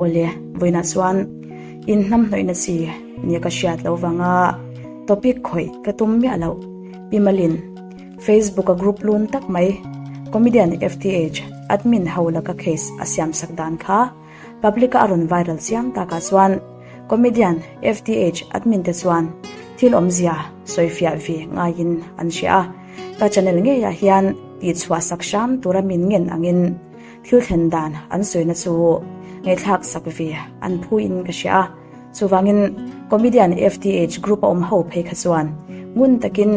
Awle, vawiinah chuan in hnamhnawihna chi nia ka hriat loh vanga topic khawih ka tum miah loh. Pi Malin, Facebook a group lun tak mai, Comedian FTH admin ho laka case a siamsak dan kha public a a rawn viral chiam takah chuan Comedian FTH admin te chuan thil awmzia sawifiah ve ngaiin an hria a, ka channel ngeiah hian tihchhuah sak hram tura min ngen angin Thil thlen dan an sawina chu ngaihthlak sak ve an phuin ka hria a, chuvangin comedian FTH group a awm ho phei kha chuan ngun takin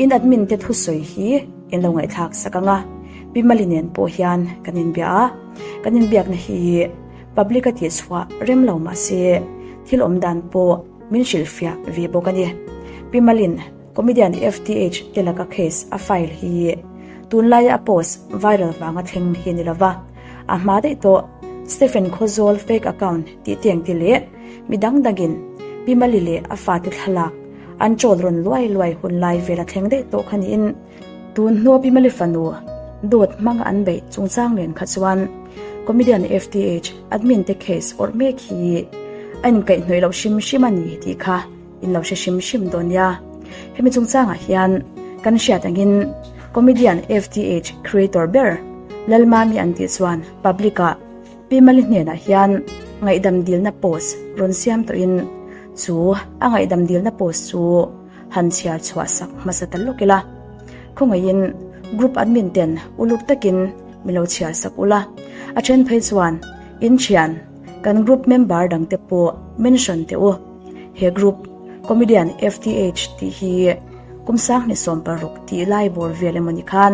in admin te thusawi hi in lo ngaihthlak sak ang a, Pi Mali nen pawh hian kan inbia a, kan inbiakna hi public a tihchhuah rem lo mah se thil awm dan pawh min hrilhfiah ve bawk a ni. Pi Malin. Comedian FTH te laka case a file hi tunlaia a post viral vanga thleng hi a ni lova, a hma daih tawh Stephen Khawzawl fake account tih teng te leh mi dang dangin Pi Mali leh a fate thlalak an troll rawn luai luai hun lai vel a thleng daih tawh kha niin tun hnua Pi Mali fanu dawt hmanga an beih chungchang nen kha chuan Comedian FTH admin te case awrh mek hi a inkaihhnawih loh hrim hrim a ni tih kha In lo hre hrim hrim dawn nia. Hemi chungchangah hian kan hriat angin comedian FTH creator ber Lalmami an tih chuan public ah Pi Mali hnenah hian ngaihdam dilna post rawn siam tawhin chu a ngaihdam dilna post chu han chhiar chhuah sak hmasa ta lawk ila. Khawngaihin group admin ten uluk takin min lo chhiar sak ula. A then phei chuan in thian kan group member dangte pawh mention teh u. He group, Comedian FTH tih hi kum 2016 tih lai bawr vel emaw ni khan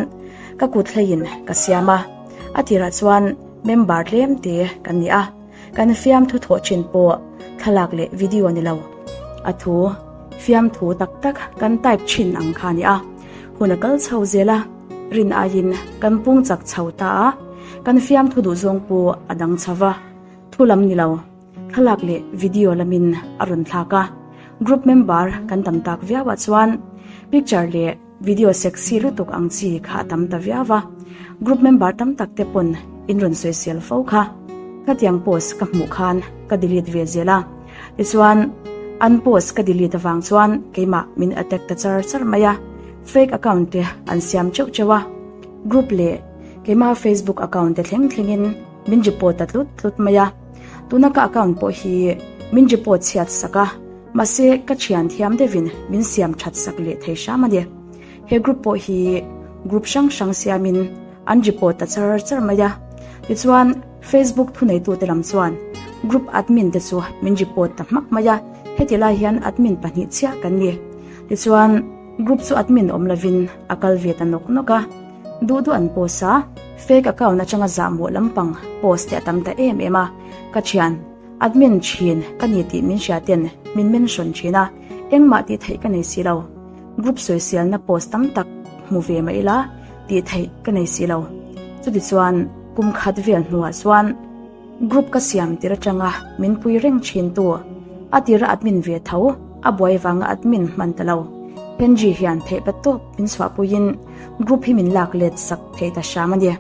ka kut hleiin ka siam a, a tirah chuan member tlem te kan ni a, kan fiamthu thawh thin pawh thlalak leh video ni lo, a thu fiamthu tak tak kan type thin ang kha a ni a, hun a kal chho zel a, rin aiin kan pung chak chho ta a, kan fiamthu duhzawng pawh a dang chho va, thu lam ni lo. Thlalak leh video lamin a rawn thlak a, group member kan tam tak viau ah chuan picture leh video sexy lutuk ang chi kha a tam ta viau a, group member tam tak te pawn in rawn sawisel fo kha. Khatiang post ka hmuh khan ka delete ve zel a, tichuan an post ka delete avang chuan keimah min attack ta char char mai a, fake account te an siam teuh teuh a, group leh keimah facebook account te thleng thlengin min report ta tlut tlut mai a. Tuna ka account pawh hi min report chhiat sak a, mahse ka thian thiam deuhin min siam that sak leh thei hram a ni. He group pawh hi group hrang hrang siamin an report ta char char mai a. Tichuan Facebook thuneitute lam chuan group admin te chu min report ta hmak mai a, heti lai hian admin pahnih chiah kan ni. Tichuan group chu admin awm lovin a kal ve ta nawk nawk a. Duh duh an post a, fake account atanga zahmawh lampang post te a tam ta em em a, ka thian, admin thin ka ni tih min hria ten min mention thin a, engmah tih theih ka nei si lo. Group sawiselna post tam tak hmu ve mah ila tih theih ka nei si lo. Chutichuan kum khat vel hnuah chuan Group ka siam tir atanga min pui reng thin tu, a tira admin ve tho, a buai vanga admin hman ta lo. Henry hian theih pa tawp min chhuahpuiin group hi min lak let sak thei ta hram a ni.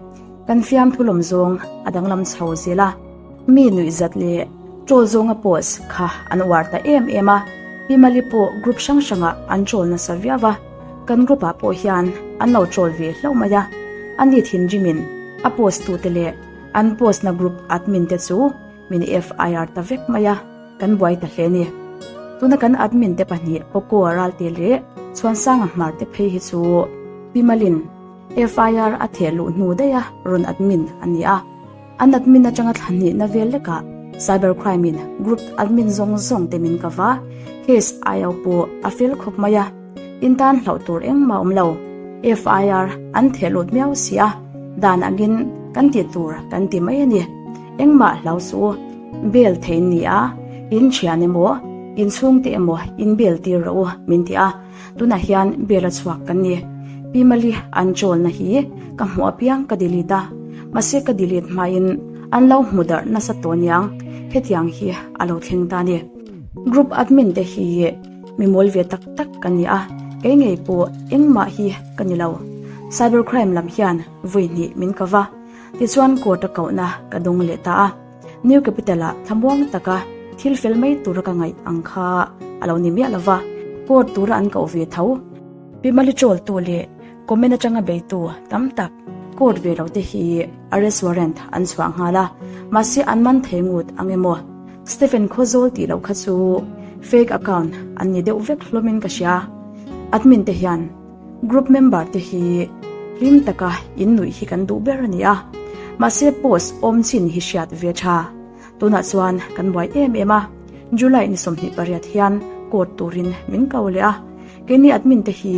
Kan fiamthu lawm zawng a danglam chho zel a, mi nuihzat leh troll zawnga post kha an uar ta em em a, Pi Mali pawh group hrang hrangah an troll nasa viau a, kan group ah pawh hian an lo troll ve hlauh mai a, ani thinrimin a post tute leh An post na group admin te chu min FIR ta vek mai a, kan buai ta hle ni. Tuna kan admin te pahnih Poco Ralte leh Chhuansanga Hmar te phei hi chu Pi Malin FIR a theh luh hnu daih a rawn admin a ni a. An admin atanga thla hnihna vel lekah cyber crime in group admin zawng zawng te min kava, case ai au pawh a fel khawp mai a. In tan hlauh tur engmah awm lo. FIR an theh lut miau si a, dan angin kan tih tur kan ti mai a ni. Engmah hlau suh u, bail thei ni a, in thian emaw, in chhungte emaw in bail tir rawh u min ti a, tunah hian bail a chhuak kan ni. Pi Mali an chawlna hi ka hmuh apiang ka delete a, mahse ka delete hmain an lo hmu darh nasa tawh aniang, hetiang hi a lo thleng ta a ni. Group admin te hi. Mi mawl ve tak tak ka ni a, kei ngei pawh engmah hi ka ni lo. Cyber crime lam hian vawi hnih min ko va, tichuan court a kohna ka dawng leh ta a. New Capital ah thlamuang taka thil fel mai tura ka ngaih ang kha a lo ni miah lova, court tura an koh ve tho. Pi Mali Chawltu leh comment atanga beitu tam tak court ve lo te hi arrest warrant an chhuah nghal a, mahse an man thei ngut ang emaw? Stephen Khawzawl tih loh kha chu fake account an ni deuh vek hlawmin ka hria. Admin te hian group member te hi hlim taka in nuih hi kan duh ber a ni a, mahse post awm chin hi hriat ve tha. Tunah chuan kan buai em em a, July ni 28 hian court turin min ko leh a, keini admin te hi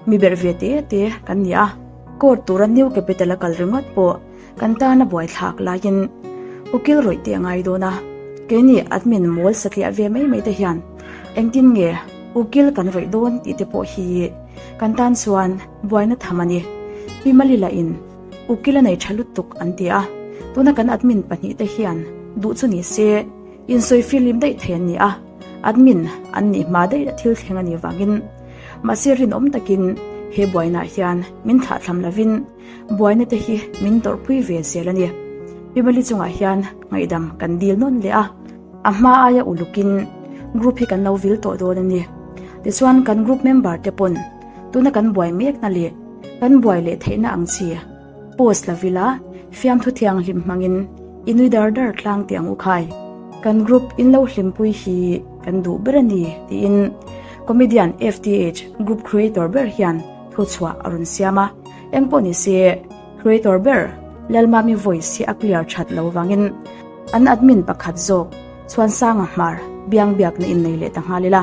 mi berh ve te te kan ni a, court tura New Capital a kal ringawt pawh kan tana buaithlak laiin ukil rawih te a ngai dawn a, keini admin mawl satliah ve mai mai te hian engtin nge ukil kan rawih dawn tih te pawh hi kan tan chuan buaina tham a ni. Pi Malila in Ukil a nei tha lutuk an ti a, tuna kan admin pahnihte hian duh chu ni se insawi filim daih thei an ni a, admin an nih hma daih a thil thleng a nih vangin mahse rinawm takin he buainaah hian min thlahthlam lovin buaina te hi min tawrhpui ve zel a ni. Pimali chungah hian ngaihdam kan dil nawn leh a, a hma aia ulukin group hi kan lo vil tawh dawn a ni. Tichuan kan group member te pawn tuna kan buai mekna leh Kan buai leh theihna ang chi post lo ila fiamthu thianghlim hmangin i nui dar dar tlang tih ang u khai. Kan group in lo hlimpui hi kan duh ber a ni tiin comedian FTH group creator ber hian thuchhuah a rawn siam a. Engpawh ni se creator ber Lalmami voice hi a clear that lo vangin an admin pakhat zawk Chhuansanga Hmar biang biakna innei leh ta nghal ila.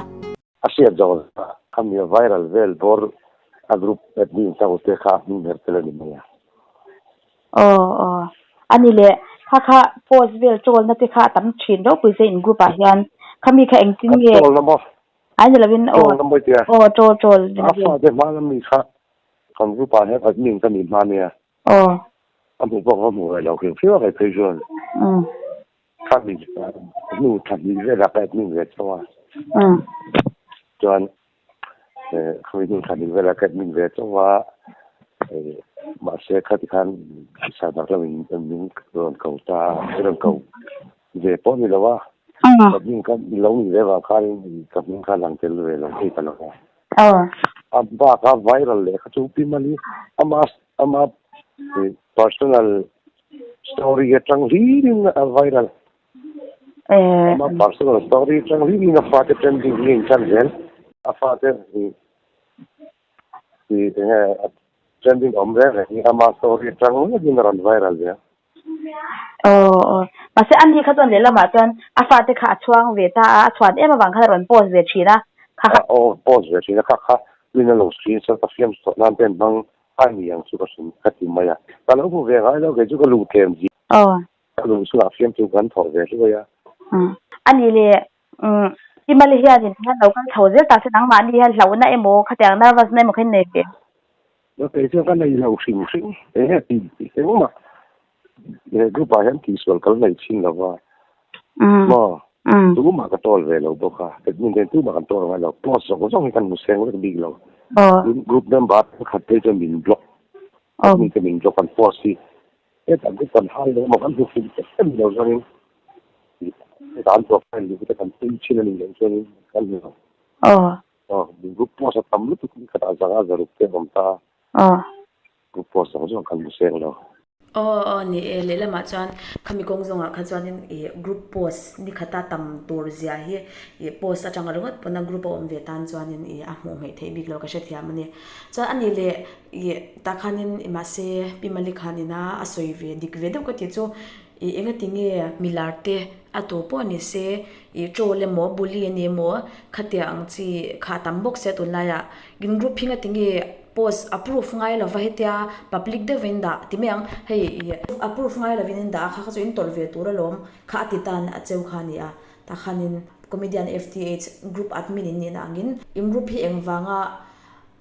A hriat zawh zah khami a viral vel bawr a group admin ho te kha a hming her tel a ni mai a. Aw aw a ni leh kha kha post vel troll na te kha a tam thin ropui che in group ah hian khami kha engtin Kan nge troll na maw? Ai ni lovin aw Troll na mawi tia. aw troll troll ni A lovin. fate hma lami kha kan group ah hian admin ka ni hma nia. Aw. A hmuh pawh ka hmu ve lo hrim hrim a kei phei chuan. Umm. Khami hnu tha hnih velah ka admin ve chauh a. Chuan khami hnu tha hnih velah ka admin ve chauh a. Mahse khati khan Saidak lamin min rawn ko ta a, min rawn ko ve pawh ni lo a. Admin ka lo nih ve vang khanin ka hming kha lang tel ve lo thei ta lo a. A bak a viral leh kha chu Pi Mali ama ama personal Story atang hlirin a viral. Ama personal story atang hlirin a fate trending hi a inchan zel. A fate hi enge trending awm reng reng hi ama story atang hlirin a rawn viral ve a. Aw aw. Mahse a ni kha chuan lehlamah chuan a fate kha a chhuang ve ta a, a chhuan em avang khan a rawn post ve thin a. Kha kha. Aw post ve thin a, kha kha min a lo screenshot a fiam chhuah nan te an hmang A ni ang chu ka hrim ka ti mai a, ka lo hmu ve ngai lo kei chu ka luh tlem zia. Ka luh chungah fiamthu kan thawh ve hluai a. A ni le, i mali hianin hian lo kal chho zel ta se nangmahni hian hlauhna emaw khatiang nervous na emaw kha in nei ve? Ka kei chuan ka nei lo hrim hrim, enge tih tih engmah he group ah hian tihsual ka la nei thin lo va, maw tumah ka tawl ve lo bawk a, admin hian tumah kan tawl ngai lo, post zawng zawng hi kan hmu seng vek bik lo, tin group member thenkhat phei chuan min block, admin te min block an post hi hetah group kan hai lo emaw kan hmu hrim em em lo chuanin hetah an profile luh te kan pui thin a nih loh chuanin kan hmu lo. Group post a tam lutuk in khatah zanga zaruk te a awm ta a. Group post zawng zawng kan hmu seng lo. Aw aw ni e, lehlamah chuan khami kawng zawngah kha chuanin ih group post ni khata tam tur zia hi ih post atanga ringawt pawna group a awm ve tan chuanin ih a hmuh hmeih theih bik lo ka hrethiam a ni. Chuan a ni leh ih tah khanin mahse Pi Mali khanin a a sawi ve dik ve deuh ka tih chu Ih engati nge milar te a tu pawh ni se ih troll emaw bully a ni emaw khatia ang chi kha a tam bawk sia tunlaiah in group hi engati nge post approve ngai lova hetia public deuh in dah ti mai ang hei ih approve ngai lovin in dah a kha kha chu in tawlh ve tur alawm kha a ti tan a cheu kha a ni a tah khanin comedian FTH group admin in nihna angin in group hi engvanga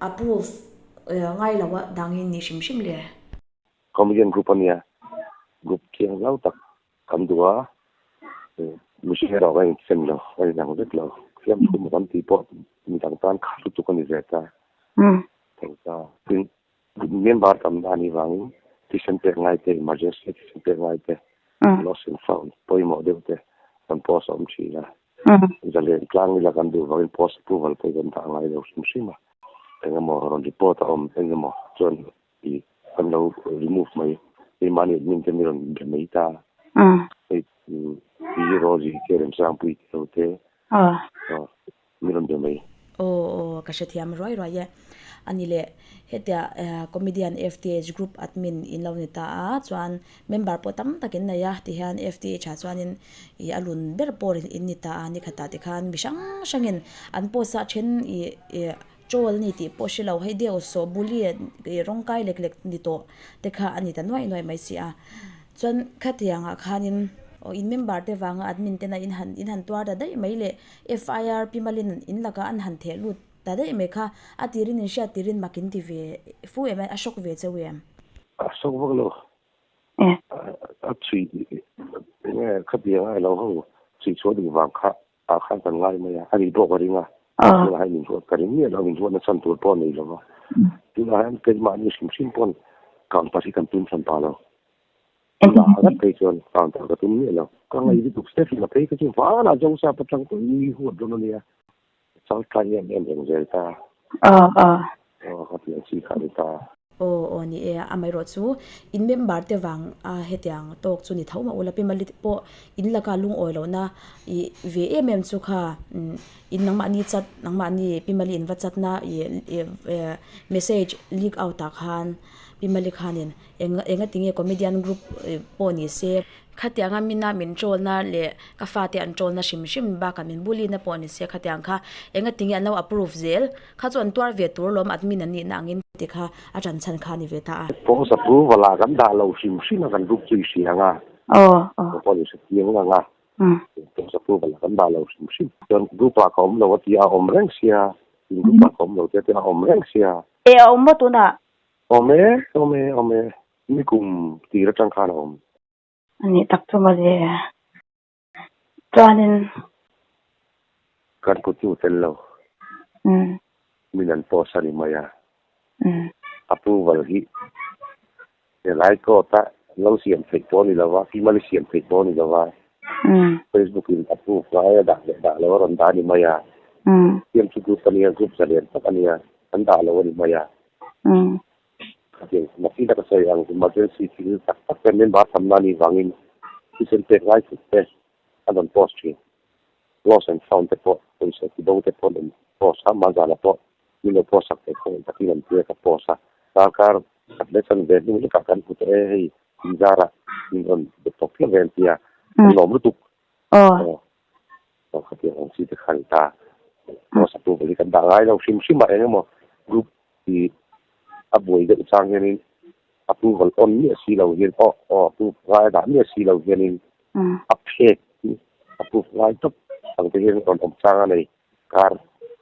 approve ngai loa dangin ni hrim hrim le. Comedian group a nia, group thiang zau tak kan duh a, mihring erawh ka inchen lo, ka inang vek lo, fiamthu maw kan tih pawh midang tan kha lutuk a ni ve ta, tho ta. Tin, member tam na a nih vangin thisen pek ngai te, emergency thisen pek ngai te. Lost and found pawimawh deuh te kan post a awm thin a. Zalen tlang ila kan duh vangin post approval pawh kan dah ngai lo hrim hrim a. Engemaw rawn report a awm engemaw chuan i kan lo remove mai. Keimahni admin te mi rawn be mai ta. Hei Pi Rosie te Remsangpui te ho te mi rawn be mai. Aw aw ka hrethiam ruai ruai e. A ni leh hetia comedian FTH group admin in lo ni ta a chuan member pawh tam tak in nei a tihian FTH ah chuanin ih a lun ber pawh in ni ta a nikhatah tikhan mi hrang hrangin an post a then ih ih troll a ni tih pawh hre lo hei deuh sawh bully ih rawng kai lek lek ni tawh te kha a ni ta nuaih nuaih mai si a chuan khatiangah khanin aw in member te vanga admin tena in han in han tuar ta daih mai leh FIR pi malin in lakah an han theh lut ta daih mai kha a tirin in hriat tirin mak in ti ve fu em a shock ve cheu em? A shock vak lo. A chhui enge khatiang a ilo ho chhui chhuah duh vang kha ah khan kan ngai mai a, a nih pawh ka ring a. Tunah hian min huat ka ring miah lo, min huatna chhan tur pawh a nei lo va. Tunah hian keimahni hrim hrim pawn counter hi kan tum hran ta lo. Tunah ngat phei chuan counter ka tum miah lo. Ka ngaih lutuk Stephen a phei kha chu vanah Joseph atang tawh in mi huat dawn a nia. Chal tlai em em reng zel ta. Aw aw. Aw ka ti ang chi kha a ni ta. Aw aw ni e, amaherawh chu in member te vang a hetiang tawk chu ni tho mah ula Pi Mali pawh in laka lungawi lohna i ve em em chu kha in nangmahni chat nangmahni Pi Mali in va chatna i message leak out ah khan Pi Mali khanin Eng enga tinge comedian group pawh ni se. Khatianga mina min troll-na leh ka fate an troll-na hrim hrim bakah min bully-na pawh ni se khatiang kha enga tinge an lo approve zel kha chu an tuar ve tur lawm admin an nihna angin ti kha a ṭan chhan kha a ni ve ta a. Post approval ah kan dah lo hrim hrim a kan group chu i hria ang a. Aw aw. Pawh ni hrethiang ang a. Post approval ah kan dah lo hrim hrim. Chuan group ah ka awm lo a ti a awm reng sia. In group ah ka awm lo te a ti a awm reng sia. E a awm maw tunah? Awm e, awm e, awm e. Nikum tir atang khan a awm. A nih tak chu mawle. Chuanin. Kan kut chu tel lo. Min an post a ni mai a. Approval hi helai court a lo siam theih pawh a ni lo va, Kimali siam theih pawh a ni lo va. Facebook in approve ngai a dah leh dah lo a rawn dah a ni mai a. Siam chu group a nia, group zalian tak a nia, an dah lo a ni mai a. Khatiang mahni taka sawi ang emergency thil tak tak te member thamna anih vangin thisen pek ngai thut te an rawn post thin. Lost and found te pawh pawisa ti bo te pawh an rawn post a, Mazala pawh min lo post sak thei khaw takin an tia ka post a. Darkar khat leh chan ve hnu lekah kan hmu tawh e hei inzarah min rawn be tawp hlauh ve an tia an lawm lutuk. Aw. Aw khatiang ang chi te kha ni ta. Post approval hi kan dah ngai lo hrim hrim a eng emaw group hi a buai deuh chang hianin approval on miah si lo hian aw aw approve ngai a dah miah si lo hianin a phek hi approve ngai tawp ang te hian rawn awm chang a nei kar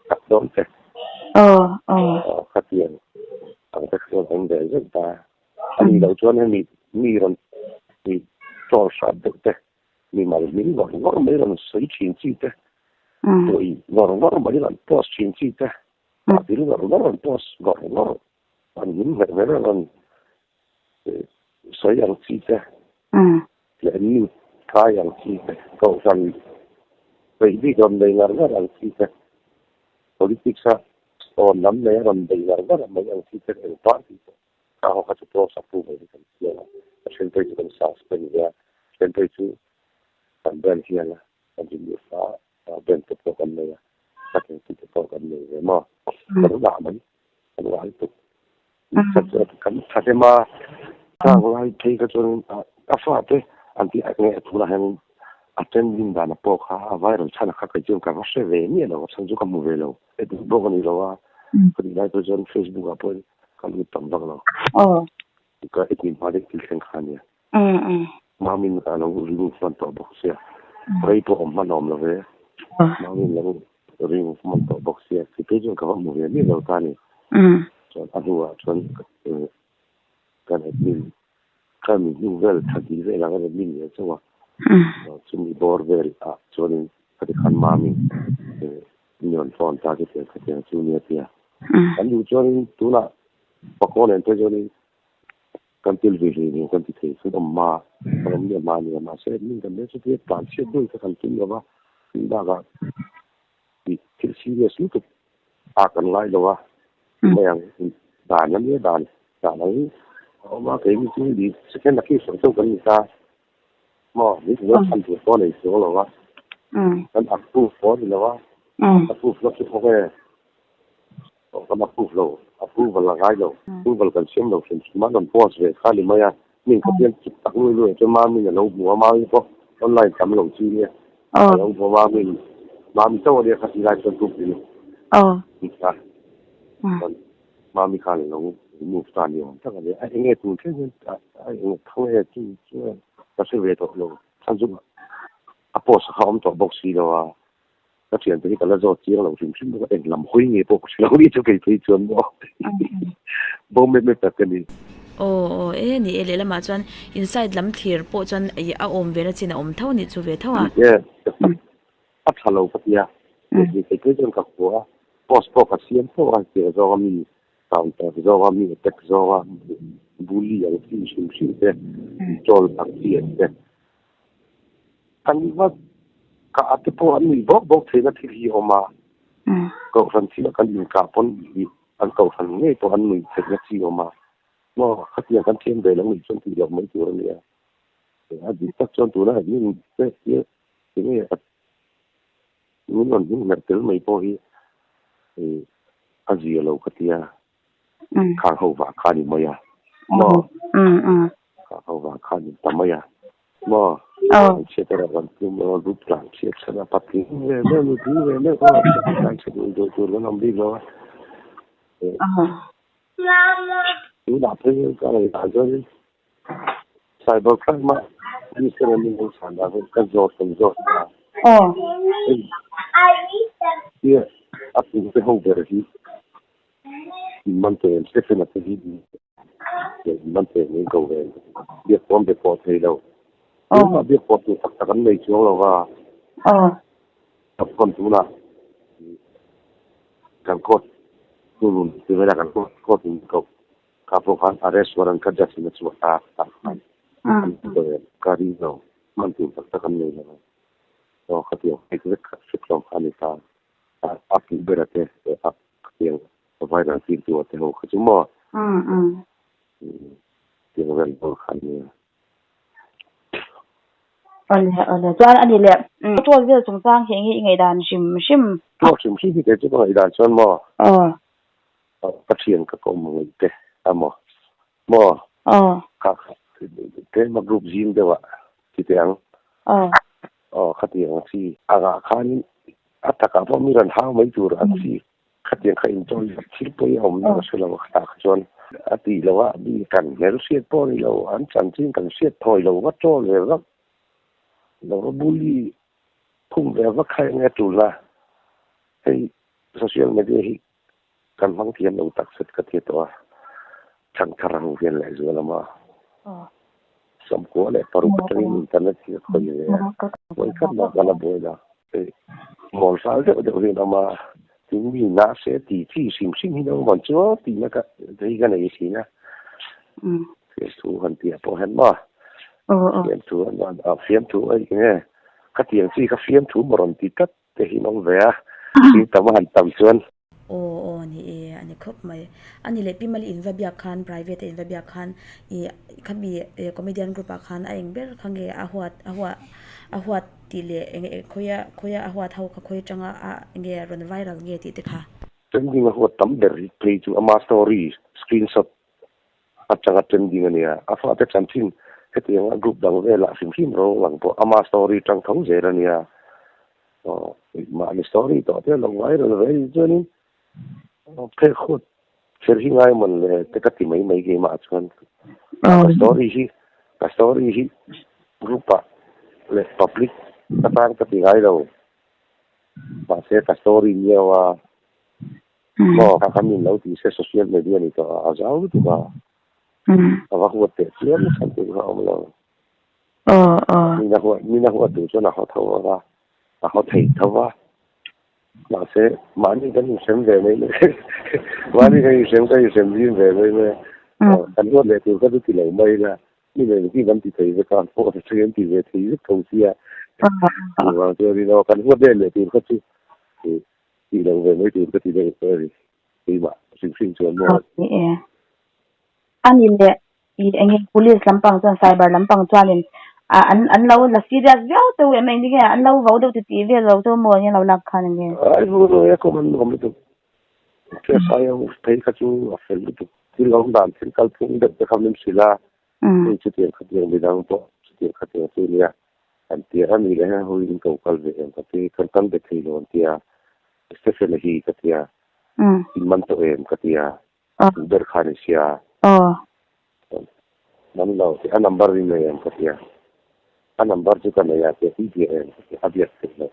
tak dawn che. Aw khatiang ang te kha chuan awm ve zeuh ta. A nih loh chuan hemi mi rawn mi troll hrat deuh te Mimal hming ngawr ngawr mai rawn sawi thin chi te, pawi ngawr ngawr mai rawn post thin chi te, mahbil ngawr ngawr rawn post ngawr ngawr, an hming hmerh hmerh a rawn sawi ang chi te, leh news kai ang chi te, kohhran peih bik rawn nei ngar ngar ang chi te, politics a awn lam nei a rawn bei ngar ngar mai ang chi te, eng party pawh. Ka ho kha chu post approval hi kan siam a, a then phei chu kan suspend ve a, then phei chu kan ban hial a, kan remove a, ban te pawh kan nei a, cutting tih te pawh kan nei ve maw, kan ngah mai, kan ngah lutuk. Kan tha hlem a, khang lai phei kha chuan a fate an tih nge tunah hian a trending dan pawh kha a viral chhan kha kei chuan ka va hre ve miah lo, a chhan chu ka hmu ve lo, edit bawk a ni lo a, ka tih lai pawh chuan Facebook ah pawhin Ka lut tam vak lo. Aw. Ka admin hma daih thil thleng kha ania. Mamin a lo remove hman tawh bawk sia. Rei pawh awm hman awm lo ve. Mamin lo remove hman tawh bawk sia. Khi phei chuan ka va hmu ve miah lo ta ni. Chuan a hnuah chuan kan admin ka mi hnu vel tha hnih vel ah kan admin leh chauh a. Chumi bawr vel ah chuanin ka ti khan Mamin Min rawn phone ta chu tiang khatiang chu nia tia. Kan duh chuanin tunah Pakhaw nen phei chuanin Kan tel ve hle nen kan ti thei kan awm hma kan awm leh hma a nia mahse admin kan mek chutia tlan chhiat nuai kha kan tum lova tih bakah tih thil serious lutuk ah kan ngai lo a mai ang dan a nia dan dan ang a awm a keini chu ni second accused ang chauh kan ni ta maw min ti zawk chhan tur pawh a nei chuang lo a kan approve pawh a ni lo a approve na chu thawk e. Aw kan approve lo, approval a ngai lo, approval kan siam lo hrim hrim a, rawn post ve kha a ni mai a, mi in khatiang chik tak lui lui ah chuan Mami in a lo hmu a, Mami pawh online tam lo chi nia, a lo hmu a, Mami in Mami chauh a nia kha ti lai chuan group in a, chuan Mami khan a lo remove ta ni awm tak a nia, a enge tur thleng hian a eng thang nge chu chu ka hre ve tawh lo, chhan chu a post kha a awm tawh bawk si lo a. Ka thiante hi ka la zawt chiang lo hrim hrim bawk a, eng lam hawi nge pawh ka hre lo ni chu kei phei chuan maw bo mep mep tak ka ni. Aw aw e ni e lehlamah chuan inside lam thlir pawh chuan ih a awm ve na chin a awm tho nih chu ve tho a. Ni e, a tha lo ka tia, kei phei chuan ka hua a, post pawh ka siam tho a, hetiang zawnga mi counter zawnga mi attack zawnga bully ang chi hrim hrim te, troll ang chi ang te. Kan va kah a te pawh an nuih bawk bawk theihna thil hi a awm a, kohhran thil a kan inkah pawn ih an kohhran ngei pawh an nuih theihna chi a awm a, maw khatiang kan thiam ve lo nih chuan tih loh mai tur a nia. A dik tak chuan tuna admin te hi enge a min rawn hming hmerh tel mai pawh hi ih a zia lo ka tia. Khang ho vah kha ni mai a maw khang ho vah kha ni ta mai a maw an chhiat erawh kan tum lo a group tlan chhiat chhan a patling ve ve nupui ve ve pawh tlan chhiat duh duh tur kan awm bik lo a tunah phei hian ka ngaihtuah chuanin cyber crime a police ten an inhawng chhan dan hi ka zawt kan zawt a hei a pute ho ber hi Man te Stephen a te hi man te min ko ve biak pawh an be pawh thei lo tumah biak pawh tur tak tak an nei chuang lo va chuan tunah kan court thunun ti vela kan court in ko kha pawh khan arrest warrant kha judge in a chhuah ta tah khan an ko ve ka ring lo man tur tak tak an nei lo aw khatiang hek vek kha hre tlawm kha a ni ta. A puh ber a te a tiang viral tir tu a te ho kha chu maw tiang vel bawr kha ania. Awle awle chuan ani leh troll vel chungchang hi enge i ngaihdan hrim hrim. Troll hrim hrim hi kei chu ka ngaihdan chuan maw ka thian ka kawm ngaih te amaw maw kha tlema group zing deuh ah ti teh ang aw khatiang ang chi angah khanin a takah pawh mi rawn hau mai tur ang chi khatiang kha inchawi vek thil pawi a awm na ka hre lo a khatah kha chuan a tih loh a mi kan hmel hriat pawh a ni lo an chanchin kan hriat thawi lo va troll ve vak lo va bully khum ve vak kha eng nge tul na hei social media hi Kan hmang thiam lo tak zet ka ti tawh a, thangthar ho hian lehzual awm a, 96 atangin internet hi ka khawih ve a, vawi khat mah ka la buai lo. Mawl fal deuh deuh hian awm a, tin mi nase ti chi hrim hrim hi naupang chu tihna ka hi ka nei thin a, fiamthu han tih pawh hian maw fiamthu fiamthu a eng nge khatiang chi kha fiamthu maw rawn ti tlat. Te hi awm ve a, thing tam a han tam chuan. Aw aw ni e, a ni khawp mai. A ni leh Pi Mali in va biak khan, private a in va biak khan i khami comedian group ah khan a eng ber kha nge a huat a huat a huat tih leh eng khawia khawia a huat ho kha khawi atanga a nge rawn viral nge tih te kha. Trending a huat tam ber hi phei chu ama story screenshot atanga trending a nia, a fate chanchin hetianga group dang velah hrim hrim rawng lang pawh ama story tang tho zel a nia. Aw mahni story tawh te lo viral ve anih chuanin phek khut kher hi ngai mawn le te ka ti mai mai keimah chuan ka story hi ka story hi group ah leh public atan ka ti ngai lo mahse ka story miau a. Maw kha kan in lo tih se social media ni tawh a, a zau lutuk a. A va huat teh chiam chhan tur kha a awm lo. Min a huat min a huat duh chuan a haw tho a va, a haw thei tho va. Mahse mahni kan inhrem ve mai mai mahni kan inhrem kan inhrem zim ve mai mai a. Kan huat leh tur kha chu ti lo mai ila, mi leh engkim an ti thei vek a, an pawh a thleng an ti ve thei vek tho sia. Chuvang chuanin aw kan huat leh leh tur kha chu tih loh ve mai tur ka ti deuh a ni, keimah hrim hrim chuan maw. Ni e. A ni leh i eng nge police lampang chuan cyber lampang chuanin an an lo la serious viau teuh em eng nge an lo vo deuh titih vel lo chu maw eng nge lo lak khan eng nge. Ai vu lo e common nuam lutuk. Stress ai a phei kha chu a fel lutuk. Thil awm dan thil kalphung deuh te kha min hrilh a, hei chutiang khatiang midang pawh chutiang khatiang chu nia an tia a ni leh ho in ko kal ve em ka ti kan kal be thei lo an tia Stephen a hi ka tia in man tawh em ka tia duh ber kha ni sia man lo a number in nei em ka tia a number chu ka nei a tia i bia em ka tia a biak theih loh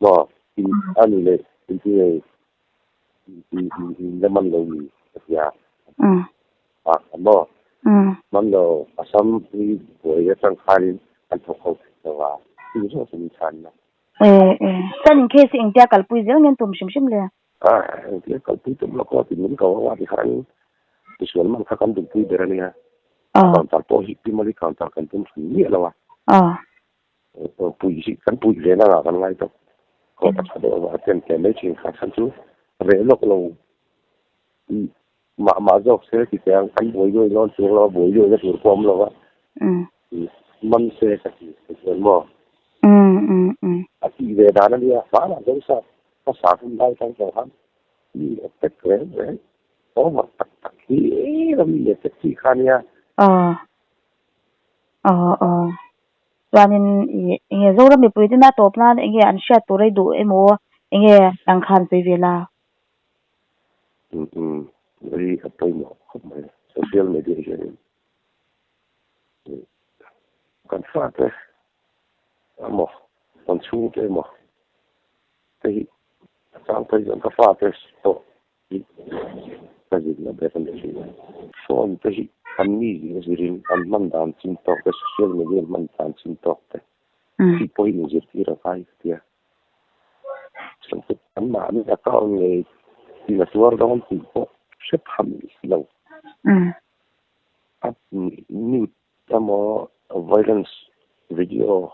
maw in a ni leh in ti ngei in la man lo ni ka tia a maw man lo Assam hi buai atang khanin an thawk ho thei lo a chu zawk chu min chhan na. Chuan in case hi engtia kalpui zel nge an tum hrim hrim le? A, engtia kalpui tum lawk aw tih min ko a tikhan misual man kha kan duhpui ber a nia. Counter pawh hi Pimali counter kan tum hran miah lo a. Puih hi kan puih ve nangah kan ngai tawp. Court a tha deuh avang a chen tlem mai thin kha chhan chu reh lawk lo mah mah zawk se ti teh ang kan buai luai dawn chuang lo a, buai luai na tur pawh a awm lo va. Man se ka ti chuan maw? A tih ve dan a nia, hmanah Joseph hmasa hun lai tang tawh khan mi effect reng reng over tak tak hi em a mi effect chi kha nia. Aw aw aw chuanin ih enge Zoram mipui te na tawp nan enge an hriat tur ei duh emaw enge ang khan sawi ve la. Um um hei a pawimawh khawp mai social media hianin kan fate emaw kan chhungte emaw te hi a chang phei chuan ka fate pawh hi ka zirna ber a ni thin a. Phone te hi an mi zir zirin an hman dan chin tawk te, social media an hman dan chin tawk te hi pawhin inzirtir a ngai ka tia. Anmahni account ngei tih a tuar dawn tih pawh hre pham lo. A nude emaw violence video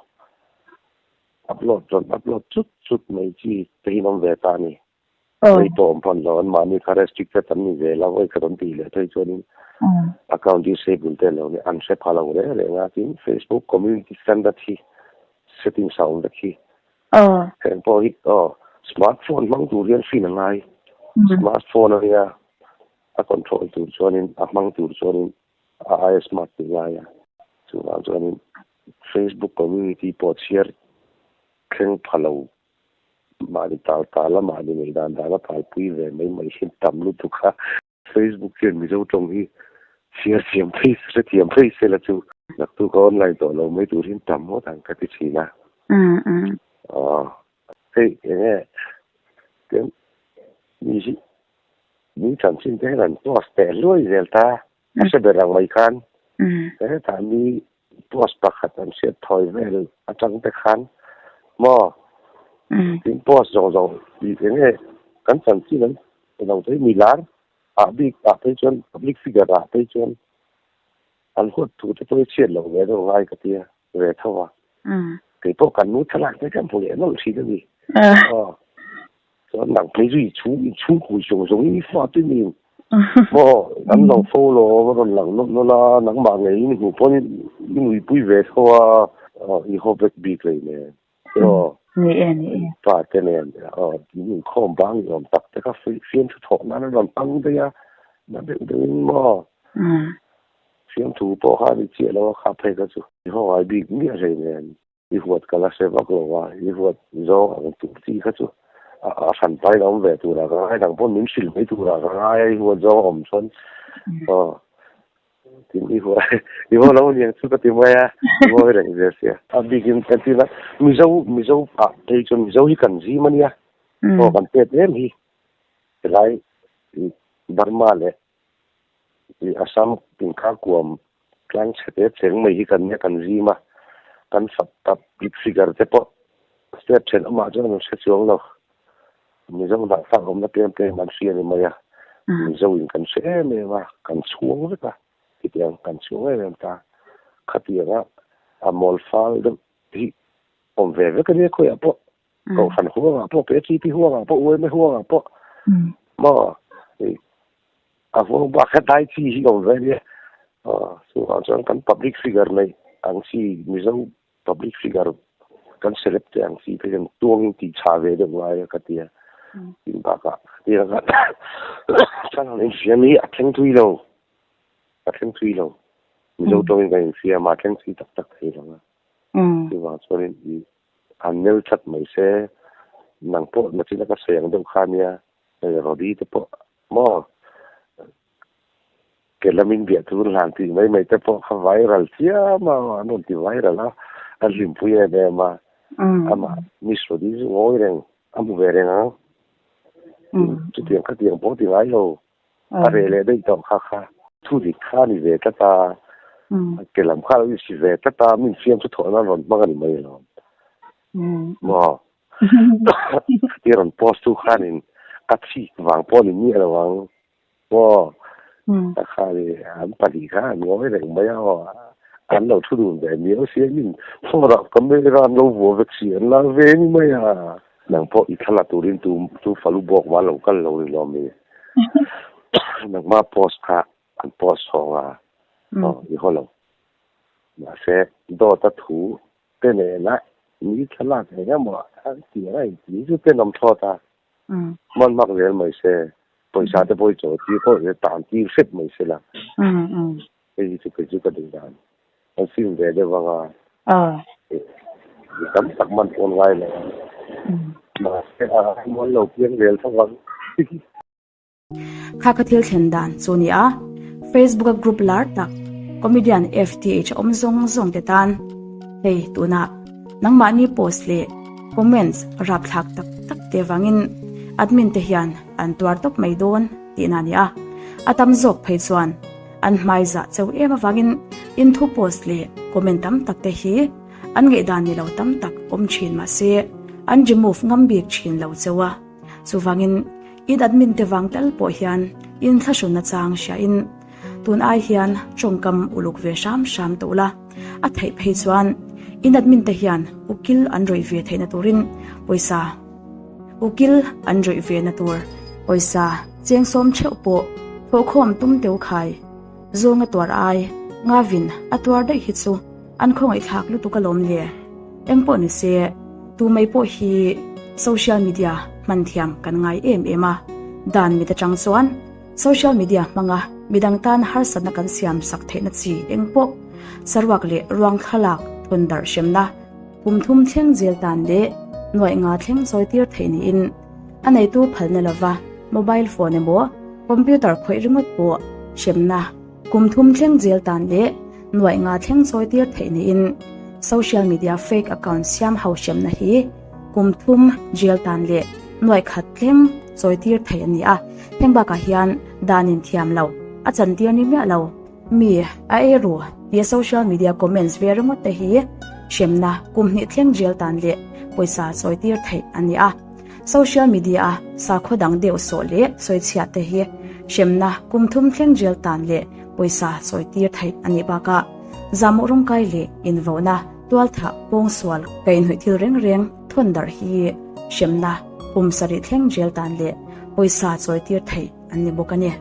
upload rawn upload chut chut mai chi te hi an awm ve ta a ni. Rei pawh awm hman lo, anmahni kha restricted an ni zel a, vawi khat an tih leh phei chuanin account disable te lo ni an hre pha lo reng reng a, tin Facebook community standard hi settings a awm vek hi. Heng pawh hi aw smartphone hmang tur hian fin a ngai, smartphone a nia a control tur chuanin a hmang tur chuanin a aia smart tih ngai a, chuvang chuanin Facebook community pawh chhiar thleng pha lo mahni tal tal a mahni ngaih dan dan a talpui ve mai mai hi tam lutuk a, Facebook hian Mizo tawng hi chhiar thiam phei hrethiam phei se la chu naktuk a online tawh lo mai tur hi tam ngawt ang ka ti thin a. Aw hei enge tin mi hi mi chanchin te hian an post teh hluai zel ta a hre ber ang mai khan hetah mi post pakhat an hriat thawi vel atang te khan maw tin post zawng zawng tih enge kan chanchin an lo phei mi lar ah bik ah phei chuan public figure ah phei chuan an huat thu te pawh hi chhiat loh ve deuh ngai ka tia ve tho a kei pawh kan nu thlalak te khan hmu leh nawlh thin a ni aw chuan nang phei chu i chhung i chhungkui zawng zawng in i fa te nen maw an lo follow a rawn lang nawlh nawlh a nangmah ngei in hmuh pawn i nuipui ve tho a i haw vek bik lei nen aw ni e ni e pa te nen aw in inkhawm bang ni awm tak te kha fiamthu thawh nan a rawn hmang daih a na deuh deuh in maw Fiamthu pawh kha a ni chiah lo a, kha phei kha chu i hawngai bik miah hlei nen i huat ka la hre vak lo a, i huat zawng ang tur chi kha chu a hran pain a awm ve turah ka ngai, nang pawh min hrilh mai turah ka ngai a, i huat zawng a awm chuan aw tin i huat i haw lo aniang chu ka ti mai a, i ngawi reng zel sia. A bikin ka ti la, Mizo Mizo ah phei chuan Mizo hi kan zim a nia, aw kan pet em hi, helai Burma leh I Assam inkar kuam tlang chhe te cheng mai hi kan nia kan zim a, kan fak public figure te pawh state thenawmah chuan an hre chuang lo. Mizo hnahfak awmna peng peng an hria ni mai a. Mizo in kan hre em em a, kan chhuang vek a, khitiang kan chhuang em em ta. Khatianga a mawl fal deuh hi awm ve vek a nia khawiah pawh. Kohhran huangah pawh, KTP huangah pawh, UMA huangah pawh maw a huang bak hetlai chi hi awm ve a nia. Chuvang chuan kan public figure nei ang chi Mizo public figure kan celeb te ang chi te hian tuangin tih chhah ve deuh ngai a ka ti a. Tin bakah khatiang a kan han infiam hi a thleng thui lo, a thleng thui lo. Mizo tawngin kan infiam a, a thleng thui tak tak thei lo a. Chuvang chuanin i han nel that mai se, nang pawh nachina ka sawi ang deuh kha nia, hei Rody te pawh maw ke lamin biah tur hlan tih mai mai te pawh kha viral chiam a, an rawn ti viral a, an hlimpui em em a, amah Miss Rody chu ngawi reng, a hmu ve reng ang, chutiang khatiang pawh ti ngai lo. A reh leh daih tawh kha kha. Thu dik kha a ni ve tlat a, ke lam kha a lo insi ve tlat a, min fiam chu thawh nan rawn hmang a ni mai alawm. Maw? Khatia rawn post tu khanin a chhik vang pawh a ni miah lo ang. Maw? A kha ni an pahnih kha an ngawi reng mai a aw. An lo thu dun ve miau si a, min phone-ah camera an lo vuah vek si, an la ve ni mai a. Nang pawh i thla la turin tu tu falu bawk mah lo kal lo ni lawm mi. Nangma post kha an post chhawng a, aw i haw lo. Mahse dawt a thu te nena mi thlalak eng emaw an ti ang a inti chu tenawm thlawt a. Hman hmak zel mai se, pawisa te pawh i chawi tir pawh i tan tir hrep mai se la. Hei hi chu kei chu ka duh dan. Kan sim ve deuh vang a. Mi tam tak man pawn ngai lo ang. Mahse a mual lo piang zel tho vang. Kha ka thil thlen dan chu ni a, Facebook a group lar tak comedian FTH a awm zawng zawng te tan hei tunah nangmahni post leh comments rapthlak tak tak te vangin admin te hian an tuar tawp mai dawn tihna a ni a, a tam zawk phei chuan An hmaizah cheu em avangin in thu post leh comment tam tak te hi an ngaihdan ni lo tam tak awm thin mahse an remove ngam bik thin lo cheu a. Chuvangin in admin te vang tal pawh hian in thlahrun nachang hria in tun ai hian tawngkam uluk ve hram hram tawh la. A theih phei chuan in admin te hian ukil an rawih ve theihna turin pawisa Ukil an rawih ve na tur pawisa cheng sawm theuh pawh thawhkhawm tum teu khai. Zawng a tuar ai, ngavin a tuar daih hi chu an khawngaihthlak lutuk alawm le. Eng pawh ni se, tu mai pawh hi social media hman thiam kan ngai em em a. Dan mit atang chuan social media hmanga midang tan harsatna kan siam sak theihna chi eng pawh saruak leh ruang thlalak thawn darh hremna, Kum thum thleng jail tan leh nuaih nga thleng chawi tir theih niin a neitu phalna lova mobile phone emaw computer khawih ringawt pawh hremna kum thum thleng jail tan leh nuaih nga thleng chawi tir theih niin social media fake account siam ho hremna hi kum thum jail tan leh nuaih khat thleng chawi tir theih a ni a, heng bakah hian dan inthiam lo a chantir ni miah lo. Mi a ei ru tia social media comments ve ringawt te hi hremna kum hnih thleng jail tan leh pawisa chawi tir theih a ni a. Social media a sakhaw dang deuh sawh leh sawi chhiat te hi hremna kum thum thleng jail tan leh pawisa chawi tir theih a nih bakah zahmawh rawngkai leh invohna tualthah pawngsual kaihhnawih thil reng reng thawn darh hi hremna kum sarih thleng jail tan leh pawisa chawi tir theih an ni bawk a ni.